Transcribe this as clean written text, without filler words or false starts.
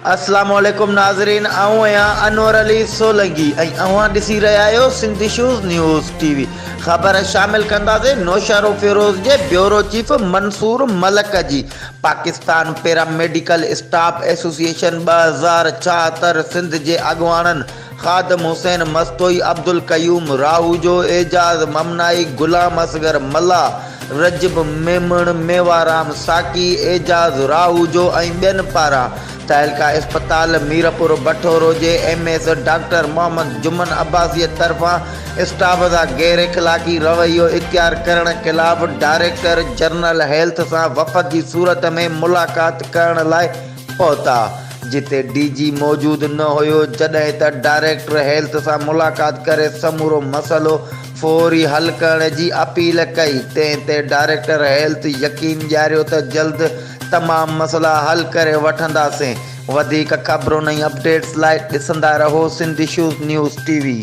اسلام عليڪم ناظرين آئون آهيان انور علي سولنگي ۽ اوهان ڏسي رهيا آهيو Sindh issues news T V خبر شامل ڪنداسين نوشهروفيروز جي بيورو چيف منصور ملڪ جي Pakistan para medical staff association 2076 Sindh جي اڳواڻن خادم حسين مستوئي، عبدالقيوم راهوجو، اعجاز ممنائي، غلام اصغر ملاح، رجب ميمڻ، ميوارام ساقي، اعجاز راهوجو ۽ ٻين پاران تعلقه اسپتال ميرپور بٺورو جي M S doctor Muhammad Juman عباسيء طرفان اسٽاف سان غير اخلاقي رويو اختيار ڪرڻ خلاف ڊائريڪٽر جنرل هيلٿ سان وفد جي صورت ۾ ملاقات ڪرڻ لاء پهتا، جتي ڊي جي موجود نه هيو، جڏهن ته ڊائريڪٽر هيلٿ سان ملاقات ڪري سمورو مسئلو فوري حل ڪرڻ جي اپيل ڪئي، تنهن تي ڊائريڪٽر هيلٿ يقين ڏياريو ته جلد تمام مسئلا حل ڪري وٺنداسين، وڌيڪ خبرن ۽ اپڊيٽس لاء ڏسندا رهو Sindh issues news T V.